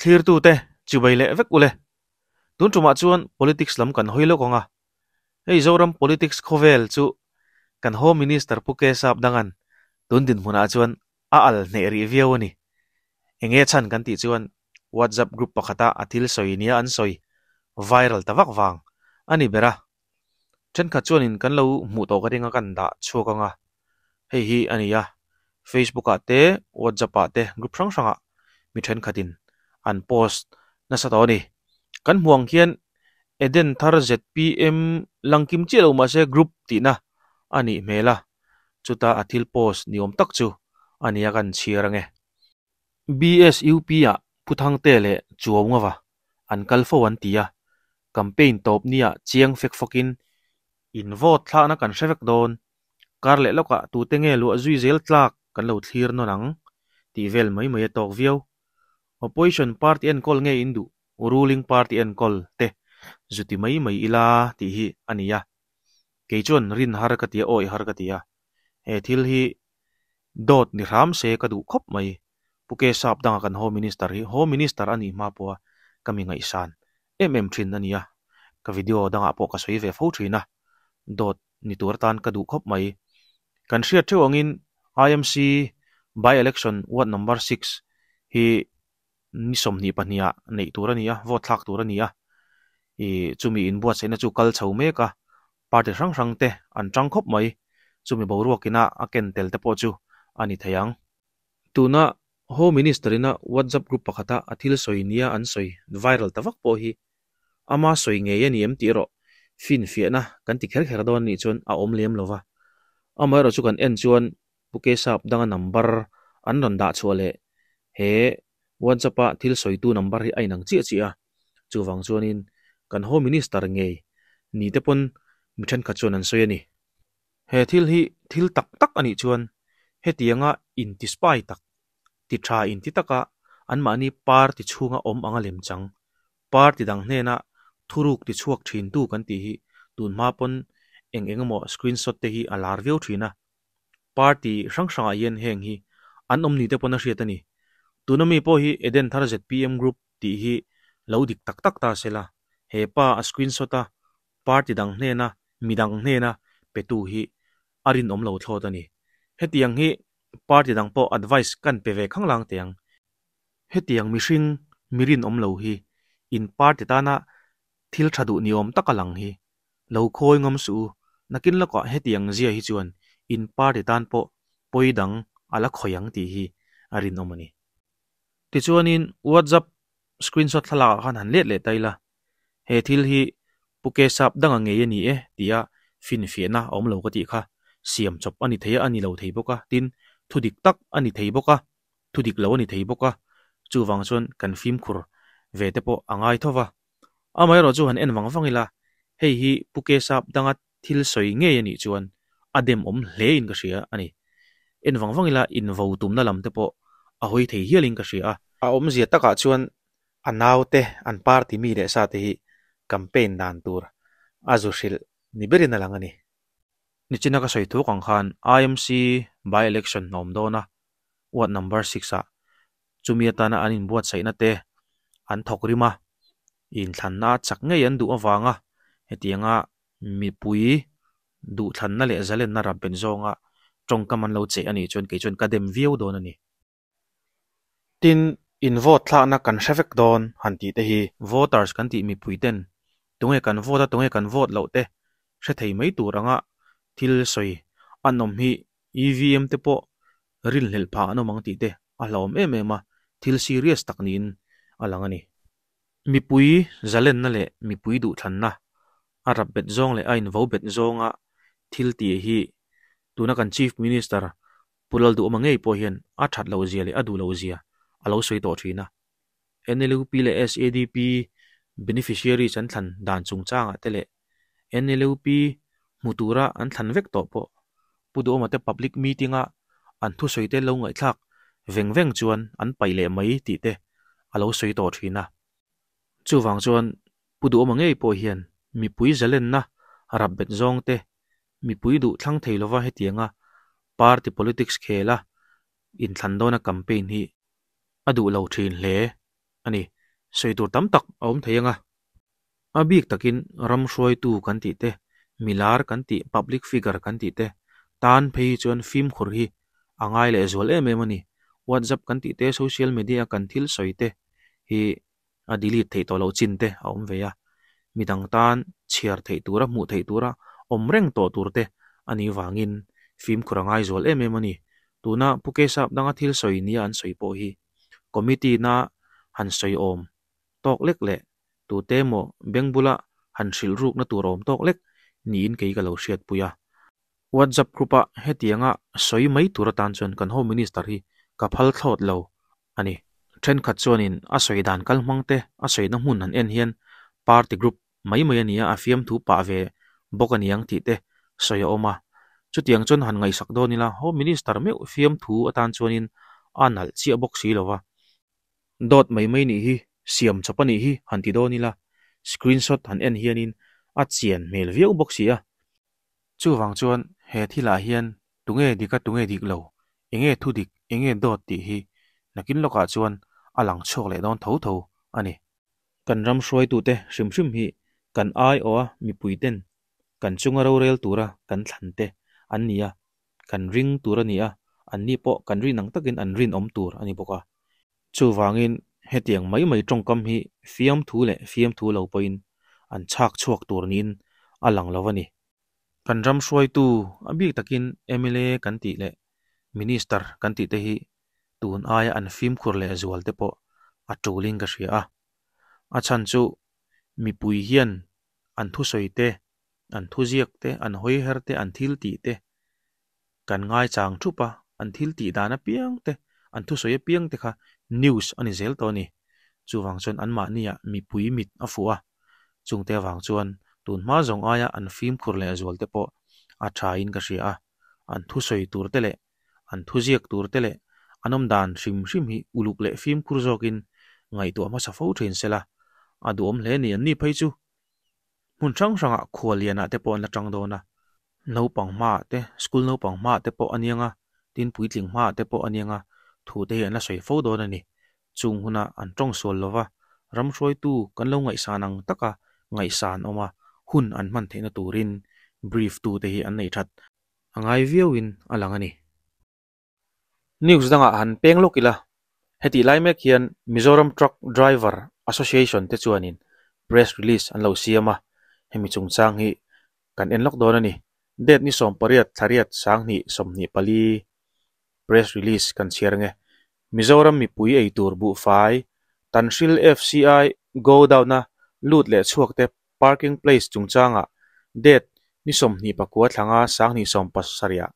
Thlirtute chibai leh vek ule. Tun tumah chuan politics lam kan hawi lawk ang a. Hei Zoram politics khawvel chu kan Home Minister Pu Kesap dangan tun dinhmunah chuan a al hneh rih viau a ni. Enge chhan kan tih chuan WhatsApp group pakhata a thil sawi nia an sawi viral ta vak vang a ni ber a. Thenkhat chuanin kan lo hmuh tawh ka ring a kan dah chhuak ang a. Hei hi a ni a, Facebook ah te WhatsApp ah te group hrang hrangah mi thenkhatin an post nasa tawh a ni. Kan hmuh ang hian Eden thar ZPM langkim chiah lo mahse group tihna a nih hmel a, chuta a thil post ni awm tak chu a nia kan chhiar ange. BSUP ah Pu Thangte leh Chuaungava an kal fo an ti a, campaign tawp nia chiang fek fawkin in vote thlakna kan hre vek dawn, kar leh lawkah tute nge luah zui zel tlak kan lo thlir nawn ang tih vel mai mai a tawk viau. Opposition party enkawl nge in duh, ruling party enkawl te zu ti mai mai ila tih hi a ni a. Kei chuan rin har ka ti a, awih har ka ti a. He thil hi dawt ni hram se ka duh khawp mai. Pu Kesap danga kan Home Minister hi Home Minister a nih hma pawha ka mi ngaihsan em em thin a ni a, ka video dangah pawh ka sawi ve fo thin a, dawt ni tur atan ka duh khawp mai. Kan hriat theuh angin IMC by-election ward number six hi ni 22 ah neih tur a ni a, vote thlak tur a ni a, ih chumi inbuatsaihna chu kal chho mek a, party hrang hrang te an tang khawp mai, chumi boruak ina a ken tel te pawh chu a ni thei ang. Tuna Home Minister ina WhatsApp group pakhata a thil sawi nia an sawi viral ta vak pawh hi ama sawi ngei a ni em tih erawh finfiahna kan ti kher kher dawn a nih chuan a awm lem lo va. Amaherawh chu kan en chuan Pu Kesap danga number an rawn dah chhuah leh he WhatsApp a thil sawitu number hi a inang chiah chiah a, chuvang chuanin kan Home Minister ngei ni te pawn mi thenkhat chuan an sawi a ni. He thil hi thil tak tak a nih chuan hetianga inti spy tak, ti tha inti taka anmahni party chhunga awm anga lemchang, party dang hnena thuruk ti chhuak thintu kan tih hi tunhma pawn eng eng emaw screenshot te hi a lar viau thin a. Party hrang hrangah hian heng hi an awm ni te pawn a hriat a ni. Tuna mi pawh hi Eden Thar ZPM Group tih hi lo dik tak tak ta se la, he pa a screenshot a party dang hnena midang hnena petu hi a rinawm lo thlawt a ni. Hetiang hi party dang pawh advice kan pe ve khanglang teh ang. Hetiang mihring mi rinawm lo hi in party tana thil tha duh ni awm taka lang hi lo khawi ngam suh u, nakin lawkah hetiang zia hi chuan in party tan pawh pawi dang a la khawih ang tih hi a rinawm a ni. Tichuanin WhatsApp screenshot thlalakah khan han let leh ta ila, he thil hi Pu Kesap danga ngei a ni e tia finfiahna a awm lo ka tih kha siam chawp a ni thei a, a ni lo thei bawk a, tin thu dik tak a ni thei bawk a, thu dik lo a ni thei bawk a, chuvang chuan kan fimkhur ve te pawh a ngai tho va. Amaherawh chu han en vang vang ila, hei hi Pu Kesap danga thil sawi ngei a nih chuan a dem awm hle in ka hria a ni. En vang vang ila in vo tumna lam te pawh a hawi thei hial in ka hria a. A awmzia takah chuan a naute an party mi leh sa te hi campaign dan tur a zu hrilh ni berin a lang a ni. Nichina ka sawi thuk ang khan IMC by election a awm dawn a, ward number six ah chumi atana an inbuatsaihna te an thawk rim a, inthlanna chak ngei an duh avanga hetianga mipui duhthlanna leh zalenna rap bet zawnga tawngkam an lo cheh a nih chuan kei chuan ka dem viau dawn a ni. Tin, in vote thlakna kan hre vek dawn han tih te hi. Voters kan tih mipui ten tunge kan vote a tunge kan vote loh te hre thei mai tur anga thil sawi an awm hi EVM te pawh rinhlelh phah an awm ang tih te a hlauhawm em em a, thil serious tak niin a lang a ni. Mipui zalenna leh mipui duhthlanna a rap bet zawng leh a invo bet zawnga thil tih hi tuna kan Chief Minister Pu Lalduhawma ngei pawh hian a that loh zia leh a duh loh zia a lo sawi tawh thin a. NLUP leh SADP beneficiaries an thlan dan chungchangah te leh NLUP hmu tura an thlan vek tawh pawh Pu Duhawma te public meeting-a an thusawi te lo ngaihthlak veng veng chuan an paih leh mai tih te a lo sawi tawh thin a. Chuvang chuan Pu Duhawma ngei pawh hian mipui zalenna rap bet zawng te mipui duh thlang thei lova hetianga party politics khela inthlan dawna campaign hi a duh lo thin hle a ni. Sawi tur tam tak a awm thei ang a. A bik takin ram hruaitu kan tih te, milar kan tih, public figure kan tih te tan phei hi chuan fimkhur hi a ngai lehzual em em a ni. WhatsApp kan tih te, social media a kan thil sawi te hi a delete theih tawh loh chin te a awm ve a. Midang tan chhiar theih tura, hmuh theih tura awm reng tawh tur te a nih vangin fimkhur a ngai zual em em a ni. Tuna Pu Kesap danga thil sawi nia an sawi pawh hi committee na han sawi awm tawk lek leh tute emaw beng bula han hrilh rukna tur awm tawk lek niin kei ka lo hriatpui a. WhatsApp group a hetianga sawi mai tur atan chuan kan Home Minister hi ka phal thlawt lo a ni. Thenkhat chuanin a sawi dan kal hmang te, a sawina hmun han en hian party group mai mai a nia, a fiamthu pah ve bawk a niang tih te sawi a awm a. Chutiang chuan han ngaihsak dawn ila Home Minister meuh fiamthu atan chuanin a nalh chiah bawk si lo va. Dawt mai mai nih hi, siam chawp a nih hi han ti dawn ila, screenshot han en hianin a chian hmel viau bawk si a. Chuvang chuan he thilah hian tunge dik a tunge dik lo, enge thu dik, enge dawt tih hi nakin lawkah chuan a lang chhuak leh dawn tho tho a ni. Kan ram hruaitute hrim hrim hi kan aiawha mipuiten kan chunga rorel tura kan thlan te an ni a, kan ring tur a ni a, anni pawh kan rin ang takin an rinawm tur a ni bawk a. Chuvangin hetiang mai mai tawngkam hi fiamthu leh fiamthu lo pawhin an chhak chhuak tur niin a lang lo a ni. Kan ram hruaitu a bik takin mla kan tih leh Minister kan tih te hi tun aia an fimkhur leh zual te pawh a tulin ka hria a. A chhan chu mipui hian an thusawi te, an thuziak te, an hawiher te, an thil tih te kan ngaichang thup a, an thil tih dan apiang te, an thusawi apiang te kha news a ni zel tawh a ni. Chuvang chuan anmahniah mipui mit a fuh a, chungte avang chuan tun hma zawng aia an fimkhur leh zual te pawh a thain ka hria a, an thusawi tur te leh an thuziak tur te leh an awm dan hrim hrim hi uluk leh fimkhur zawkin ngaihtuah hmasa fo thin se la, a duhawm hle ni. Anni phei chu hmun hrang hrangah khuallianah te pawh an la tang dawn a, naupang hmaah te, school naupang hmaah te pawh a niang a, tin puitling hmaah te pawh a niang a, thu te hi an la sawi fo dawn a ni. Chung huna an tawng sual lova, ram hruaitu kan lo ngaihsan ang taka ngaihsan awm a, hun an hman theihna turin brief tu te hi an nei that a ngai viauin a lang a ni. News dangah han peng lawk ila, hetih lai mek hian Mizoram Truck Driver Association te chuanin press release an lo siam a, hemi chungchang hi kan en lawk dawn a ni. Date ni 18 thlariat 2024 press release kan chhiar ang e. Mizoram mipui eitur buhfai, Tanhril FCI Godown-a lut leh chhuakte Parking place chungchangah date ni 29 thlanga 2070-ah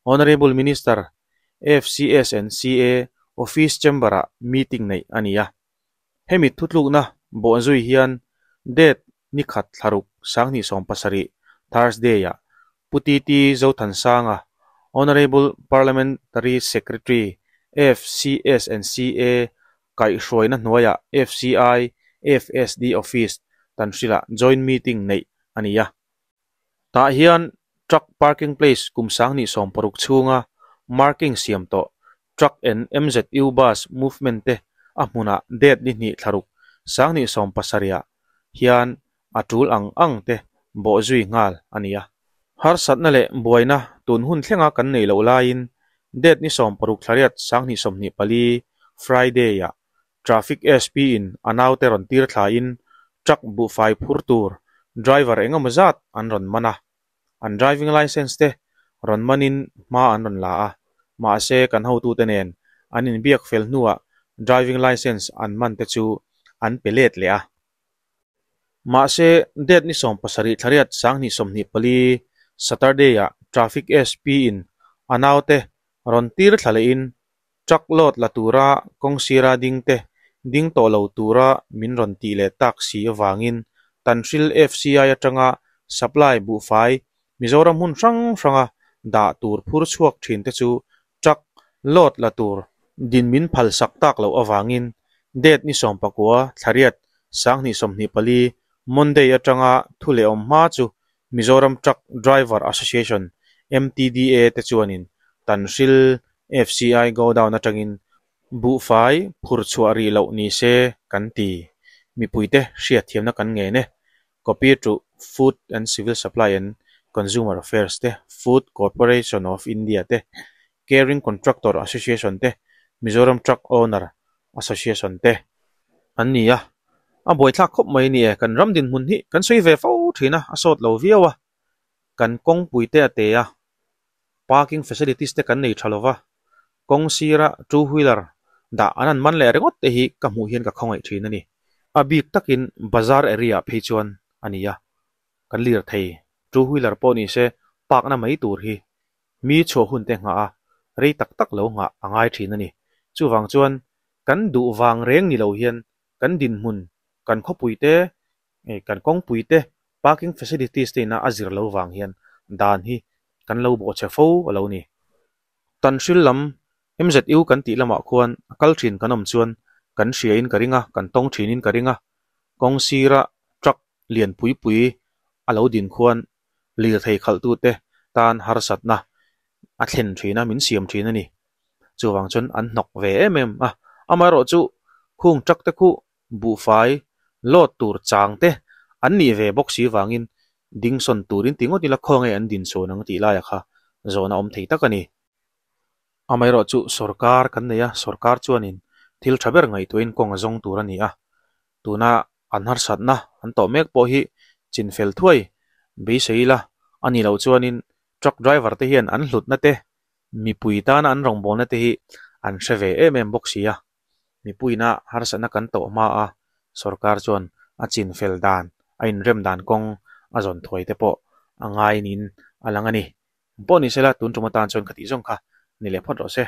Honourable Minister FCS and CA Office Chamber-ah meeting neih a ni a. Hemi thutlukna bawhzui hian date ni khat thlaruk 2070 Thursday-ah Pu TT Zothansanga, Honourable Parliamentary Secretary FCS and CA Kaihhruaina hnuaiah FCI FSD Office Tanhrilah Joint Meeting neih a ni a. Tah hian Truck Parking Place kum 2060 chhunga marking siam tawh Truck and MZU Bus Movement te a hmunah date ni hnih thlaruk 2070-ah hian a tul ang ang te bawhzui nghal a ni a. Harsatna leh buaina tun hun thlenga kan neih loh laiin date ni 16 thlariat 2024 Friday-ah Traffic SP in a naute rawn tir thlain truck buhfai phur tur driver eng emaw zat an rawn man a, an driving licence te rawn manin hma an rawn la a, mahse kan hotute nen an inbiak fel hnuah driving licence an man te chu an pe let leh a. Mahse, date ni 17 thlariat 2024 Saturday-ah Traffic SP in a naute rawn tir thla lehin truck load la tura kawng sira ding te ding tawh lo tura min rawn tih leh tak si avangin Tanhril FCI atanga supply buhfai Mizoram hmun hrang hranga dah tur phur chhuak thin te chu truck load la tur din min phalsak tak loh avangin date ni 19 thlariat 2024 Monday atanga thu leh awm hma chu Mizoram Truck Driver Association, MTDA, te chuanin Tanhril FCI Godown atangin buhfai phur chhuah rih loh ni se kan ti. Mipuite hriatthiamna kan ngen e. Copy to Food and Civil Supply and Consumer Affairs te, Food Corporation of India te, Caring Contractor Association te, Mizoram Truck Owner Association te an ni a. A buaithlak khawp mai ni e, kan ram dinhmun hi kan sawi ve fo thin a, a sawt lo viau a. Kan kawngpuite a te a, parking facilities te kan nei tha lova, kawng sira two wheeler dah an han man leh ringawt te hi ka hmuh hian ka khawngaih thin a ni. A bik takin bazar area ah phei chuan a ni a, kan lir thei. Two wheeler pawh ni se park na mai tur hi mi chhuah hun te nghah a, rei tak tak lo nghah a ngai thin a ni. Chuvang chuan kan duh vang reng ni lo hian kan dinhmun, kan khawpui te, kan kawngpui te, parking facilities te ina a zir lo vang hian dan hi kan lo bawhchhe fo a lo ni. Tanhril lam MZU kan tih lamah khuan a kal thin kan awm chuan kan hriain ka ring a, kan tawng thinin ka ring a. Kawng sira truck lian pui pui a lo din khuan lirthei khalhtute tan harsatna a thlen thin a, min siam thin a ni. Chuvang chuan an hnawk ve em em a. Amaherawhchu khung truck te khu buhfai load tur chang te an nih ve bawk si vangin dingsawn turin ti ngawt ila khawnge an dinsawn ang tih laiah kha zawhna awm thei tak a ni. Amaherawhchu sorkar kan nei a, sorkar chuanin thil tha ber ngaihtuahin kawng a zawng tur a ni a. Tuna an harsatna an tawh mek pawh hi chinfel thuai beisei ila a nih loh chuanin truck driver te hian an hlutna te, mipui tana an rawngbawlna te hi an hre ve em em bawk si a. Mipuina harsatna kan tawh hma a, sorkar chuan a chinfel dan, a inrem dan kawng a zawn thuai te pawh a ngai niin a lang a ni. Pawh ni sela tun tum atan chuan ka tih zawng kha ni leh phawt rawh se.